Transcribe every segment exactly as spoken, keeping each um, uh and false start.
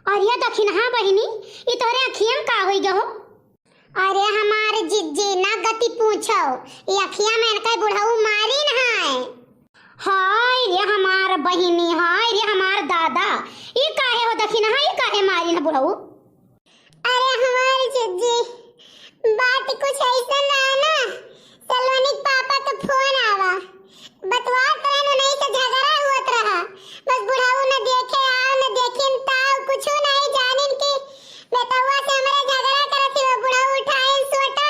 अरे दखिनहा बहिनी, ई तोहरे अखिया में का होई गयो? अरे हमार जिज्जी, ना गति पूछो, ई अखिया में इनका बुढ़ऊ मारिन है। हाय रे हमार बहिनी, हाय रे हमार दादा, ई काहे हो दखिनहा, ई काहे मारिन है बुढ़ऊ? अरे हमार जिज्जी, बात कुछ ऐसन रहा ना, सलोनी के पापा के फोन आवा, बतवात रहन, उन्हीं से झगड़ा हुअत रहा। बस बुढ़ऊ न देखे आओ, न देखिन ताव, कुछ नहीं जानिन कि बेटवा से हमरे झगड़ा करत ही। वो बुढ़ऊ उठाइन सोटा,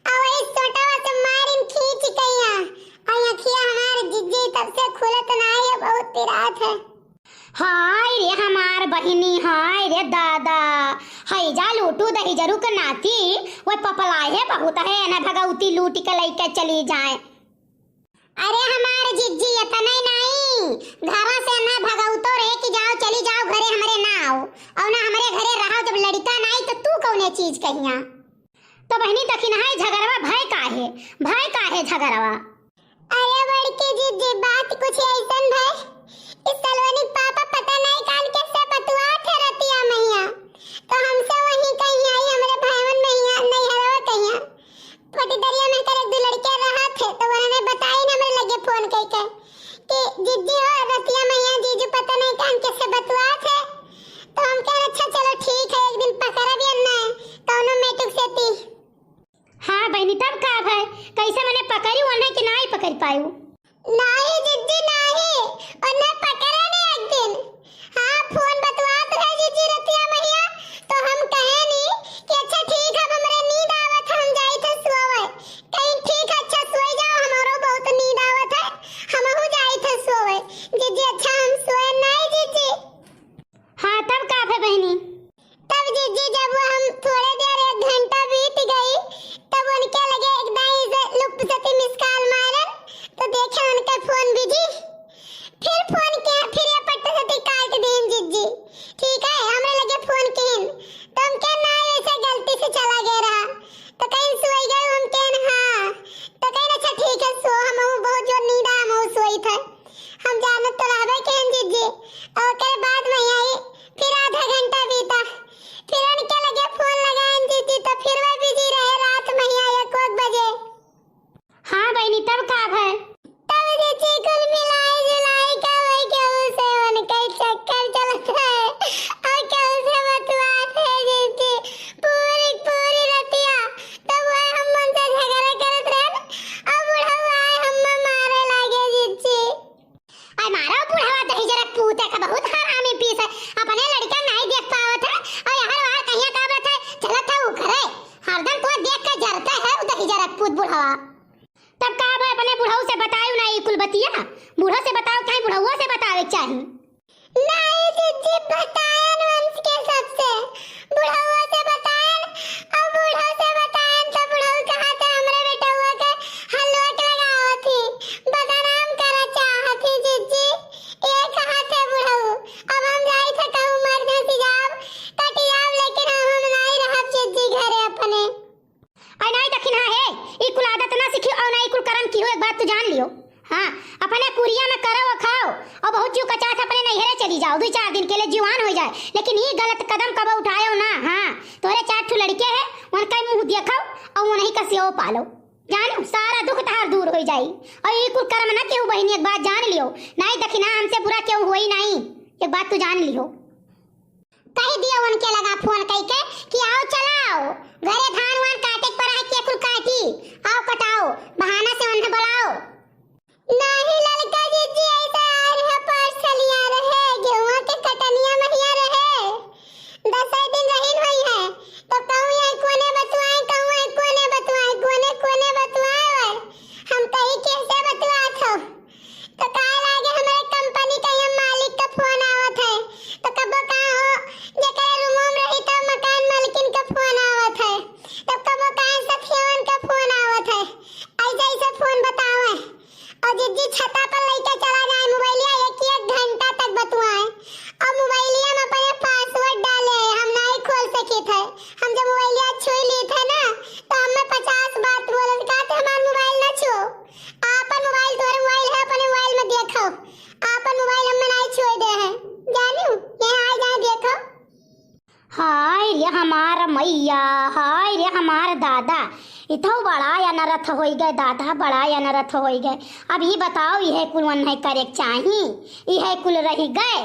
और वही सोटवा से मारिन खींच कहिया, और अखिया हमार जिज्जी तब से खुलत नहीं है, बहुत पिरात है। हाय रे हमार बहिनी, हाय रे दादा, हैजा लूटू दहिजरू के नाती, वो पपलाए है बहुत है, ना भगौती लूट के लइके चली जाए। अरे हमार जिज्जी, इतने नहीं, घरा से ना भगौतो रे कि जाओ, चली जाओ घरे, हमरे ना आओ, और ना हमरे घरे रहो, जब लड़का नहीं तो तू कौने चीज कहिया? तो बहिनी दखिनहा, ई झगड़वा भय काहे, भय काहे झगड़वा? अरे बड़की जिज्जी, बात कुछ ऐसन भय, इस सलोनी के पापा पता नहीं कान के से बतुआत है रतिया मैया, तो हमसे वहीं कहीं आई, हमरे भाईवन मैया नैहरवा कहिया पटीदरिया में कर एक दो लड़के रहा थे, तो उन्होंने बताई ना हमरे लगे फोन कई के कि जिज्जी हो रतिया मैया जीजू पता नहीं कान के से बतुआत है, तो हम कहे अच्छा चलो ठीक है, एक दिन पकड़ा भी ना कौनो मेटुक से ती। हाँ बहिनी, तब का भय? कैसे मने पकड़ी ओन्हे कि नाई पकड़ पायू? नाई जिज्जी नाई, ओन्हे पकड़े ने एक दिन। हाँ, फोन बतवात रहे जिज्जी रतिया मैया, तो हम कहे नी कि अच्छा ठीक है, अब हमरे नींद आवत है, हम जाई थे सोवे। कहीं ठीक है, अच्छा सोई जाओ, हमरो बहुत नींद आवत है, हमहू जाई थे सोवे। जिज्जी अच्छा हम सोए नाई जिज्जी। हाँ, तब का भय बहिनी? तब जिज्जी जब वो हम थोड़े देर एक घंटा बीत गई, तब उनके लगे एक दाई से लुप्त सती मिस कॉल मारन, तो देखे उनके फोन बिजी। फिर फोन के, फिर ये पट्टे सती काट दीन जिज्जी। ठीक है, हमरे लगे फोन कीन, तो हम क्या ना ऐसे गलती से चला गया रहा, तो कहीं सोई गए हम कहन हाँ, तो कहीं अच्छा ठीक है सो, हम बहुत जोर नींद आ, हम सोई थे। हम जानत तो रहबे के हम जिज्जी। और ओकरे बाद में आई, फिर आधा घंटा बीता, फिर उनके लगे फोन लगाएन जिज्जी, तो फिर वह बिजी रहे रात में ही आई एक, एक बजे। हाँ बहिनी, तब का भय? तब जिज्जी कुल मिलाई जुलाई के वही केहू से उनके चक्कर चलत है और केहू से बतवात है जिज्जी। पूरी, पूरी रतिया तब वह हम मन से झगड़ा करत रहन और बुढ़ऊ आए हम मारे लागे जिज्जी। अरे मारो बुढ़वा दहिजरक पूत है, का बहुत हरामी पीस है। अपने लड़का नाई देख पावत है और यहाँ बाहर कहिया का बात है, चलत है ऊ घरे। हरदम तो देख के जरते है ऊ दहिजरक पूत बुढ़वा। तब का बे अपने बुढ़ऊ से बतायो ना ई कुल बतिया? बूढ़ो से बताओ, चाहे बुढ़ऊ से बतावे के चाही। नाई जिज्जी बतायन वंश के सबसे, बुढ़ऊ से बतायन और बूढ़ो से बतायन तो बुढ़ऊ कहा थे हमरे बेटवा के हलवा के लगावत ही, बदनाम करे चाहत ही जिज्जी। ये कहा थे बुढ़ऊ, अब हम जाई थे कहूँ मर धसी जाब, कटी जाब, लेकिन हम, हम नाई रहब जिज्जी घरे अपने। और नाई दखिनहा है, ई कुल आदत ना सीखियो और ना ई कुल करम किहो, एक बात तू जान लियो। हाँ, अपने कुरिया में करो और खाओ और बहुत जीव कचात अपने नैहरे चली जाओ, दुई चार दिन के लिए जीवान हो जाए, लेकिन ई गलत कदम कबो उठायो ना। हाँ, तोरे चार ठो लड़के है, उनका मुँह देखो और उन्हीं का सेव पालो। जानो, सारा दुख तहार दूर हो जाई। और ई कुल करम ना केहू बहिनी, एक बात जान लियो, नाई दखिनहा हमसे बुरा केहू होई नाई, एक बात तू जान लियो। कह दियो उनके लगा फोन कइके कि आओ चलाओ, घरे धान वान काटे के पड़ा है, के कुल काटी, आओ कटाओ, बहाना से उन्हें बुलाओ। नाही ललका जिज्जी ऐसे आए रहे, पाँच सलिया रहे, गेहुआ के कटनिया महिया रहे, दस दिन रहीन हुई है, तो कहूँ यहाँ कोने बतुआए, कहूँ यहाँ कोने बतुआए, कोने कोने बतुआए, हम कही कैसे बतुआत हो? तो कहे लागे हमरे कंपनी का ये मालिक का फोन आवत है, तो कबो कहा हो जेकरे रूमो में रही तो मकान मालकिन का फोन आवत है, तब कबो कहा सखियवन का फोन आवत है, ऐसे ऐसे फोन बतावे। और जिज्जी छता पर लइके चला जाए, हाय रे हमार मइया, हाय रे हमार दादा, इतौ बड़ा अनरथ होइ गए दादा, बड़ा अनरथ होइ गए। अब ई बताओ, इहे कुल ओन्हे करे के चाही, इहे कुल रहि गए।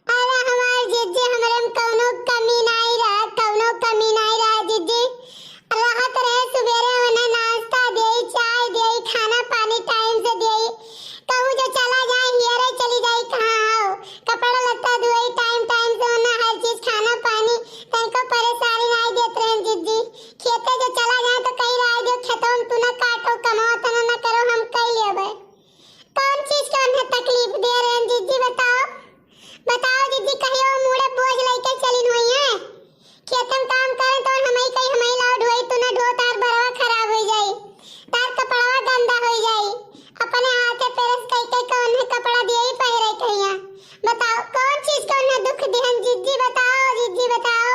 अरे हमार जिज्जी, हमरे में कउनो कमी नाई रहा, कउनो कमी नाई रहा जिज्जी। रहत रहे सुबेरे ओन्हे नाश्ता देई, चाय देई, खाना पानी time से देई। कहूँ जो चला जाए, हियरे चली जाई, कहाँ हो? कपड़ा लत्ता धोई time time से, ओन्हे हर चीज, खाना पानी, तनको परेशानी नाई देत रहे जिज्जी। खेते जो चला जाए तो कही रहा जो खेतों में तू न काटो, कमाओ, तनो न करो, हम कई लेबे। कौन चीज के ओन्हे तकलीफ दे रहे जिज्जी, बताओ? बताओ जिज्जी, कहियो मूड़े बोझ लइके चलिन होइहैं? खेत में काम करे तो हमई कही हमई लाओ ढोई, तू न ढो, तार बरवा खराब होइ जाई, तार कपड़वा गंदा होइ जाई। अपने हाथे प्रेस कई कई के ओन्हे कपड़ा दिए ही पहिरे कहिया। बताओ कौन चीज के ओन्हे दुख दिहन जिज्जी, बताओ जिज्जी बताओ।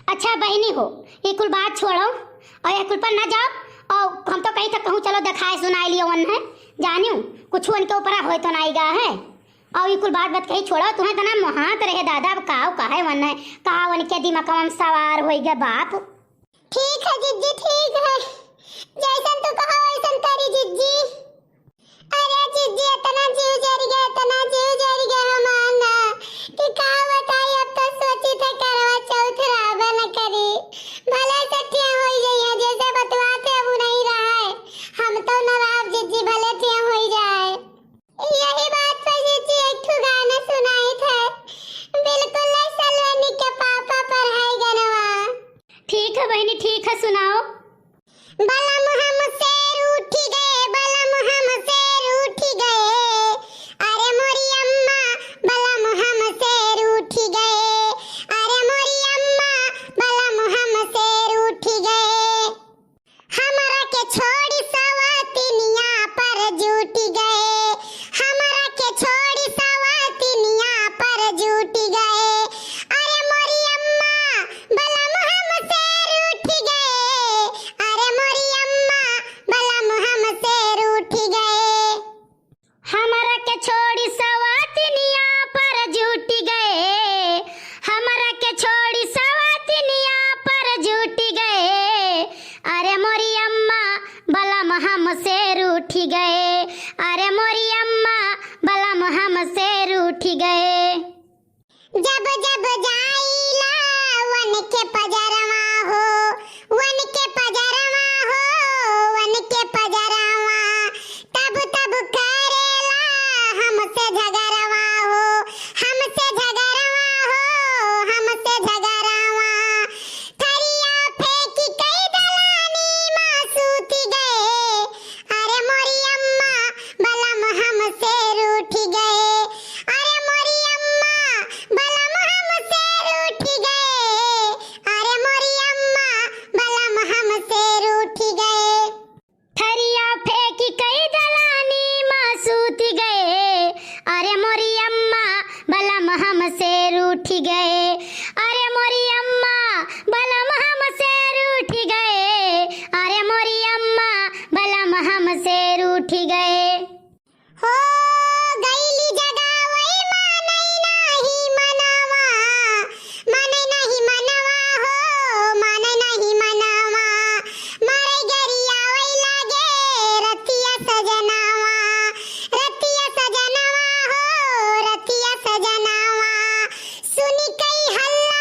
अच्छा बहिनी हो, ये कुल बात छोड़ो और ये कुल पर ना जाओ। और हम तो कही था कहूँ चलो देखाए सुनाए लियो ओन्हे, जानियो कुछ उनके ऊपर होए तो नाई गा है। और ई कुल बात बात कही छोड़ा, तुम्हें इतना मोहात रहे दादा, अब काव काहे वन है, काव उनके दिमाग में सवार होई गए बाप। ठीक है जिज्जी, ठीक है, जैसन तू कहो वैसन करी जिज्जी। अरे जिज्जी, इतना जीव जर गया, इतना जीव जर गया हमार ना, कि का बताई, अब तो सोची थे करवा चौथ राबे न करी, भले से ठिया होई जाइए, जैसे बतवा थे अब नहीं रहा है, हम तो न रहब जिज्जी, भले ठिया होई जाए। यही बात पर जिज्जी एक ठो गाना सुनाई थे। बिल्कुल सलोनी के पापा पर है गनवा। ठीक है बहिनी, ठीक है, सुनाओ। बलम हमसे रूठी गए, बलम हमसे रूठी गए। अरे मोरी अम्मा, बलम हमसे रूठी गए। अरे मोरी अम्मा, बलम हमसे रूठी गए। हमरा के छोड़ी सवतिनिया पर जुटि गए, हमरा के छोड़ी सवतिनिया पर जुटि गए। अरे मोरी अम्मा, बलम हमसे रूठि गए, अरे मोरी अम्मा, बलम हमसे रूठि गए। हमरा के छोड़ी सवतिनिया पर जुटि गए, हमरा के छोड़ी सवतिनिया पर जुटि गए। अरे मोरी अम्मा, बलम हमसे रूठि गए, अरे मोरी अम्मा, बलम हमसे रूठि गए। जब जब जाइला वन के पजरवा हो, वन के पजरवा हो, वन के पजरवा, तब तब करेला हमसे झगरवा हो, हमसे झगरवा हो, हमसे झगरवा। थरिया फेंकी कई दलानी मा सूती गए, अरे मोरी अम्मा, बलम हमसे रूठी गए। अरे मोरी अम्मा, बलम हमसे रूठी गए। अरे मोरी अम्मा, बलम हमसे रूठी गए। थरिया फेंकी कई दलानी मा सूती गए। अरे मोरी अम्मा, बलम हमसे रूठी गए। अरे मोरी अम्मा, बलम हमसे रूठी गए। अरे मोरी अम्मा, बलम हमसे रूठी गए। हो गइली जगावई मानई नाही मनवा, मानई नाही मनवा हो, मानई नाही मनवा। मारे गरियावई लागे रतिया सजनवा, रतिया सजनवा हो, रतिया सजनवा। सुनी कई हल्ला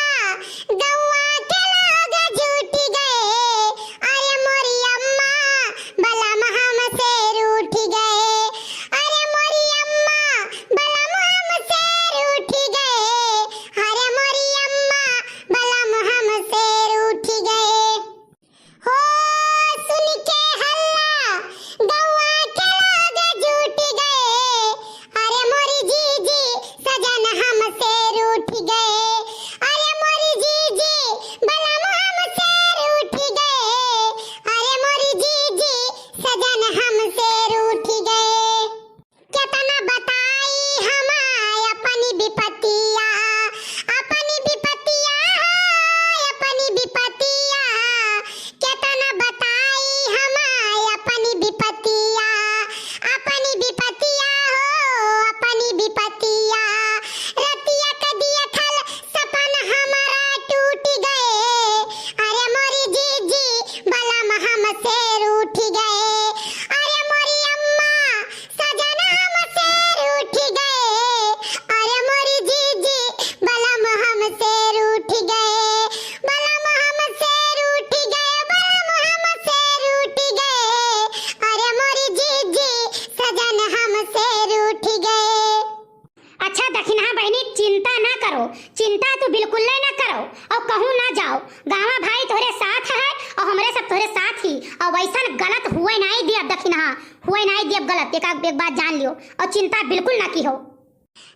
चिंता तू बिल्कुल ले ना करो और कहूँ ना जाओ। गाँवा भाई तोहरे साथ है और हमरे सब तोहरे साथ ही। और वैसन गलत हुए नाई दियब दखिनहा, हुए नाई दियब गलत। एक, एक बात जान लियो और चिंता बिल्कुल ना किहो।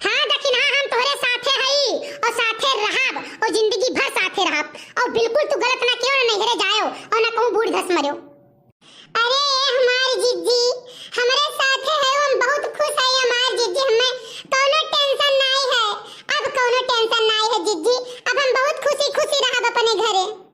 हाँ दखिनहा, हम तोहरे साथे हई और साथे रहब और जिंदगी भर साथे रहब। और बिल्कुल तू गलत ना किहो, ना नैहरे जायो और ना कहूँ बूढ़ धस मरो। अरे ए हमार जिज्जी, हमरे साथे है, हम बहुत खुश है हमार जिज्जी, हमें कौनो टेंशन नाई है, अब कौनो टेंशन नाई है जिज्जी।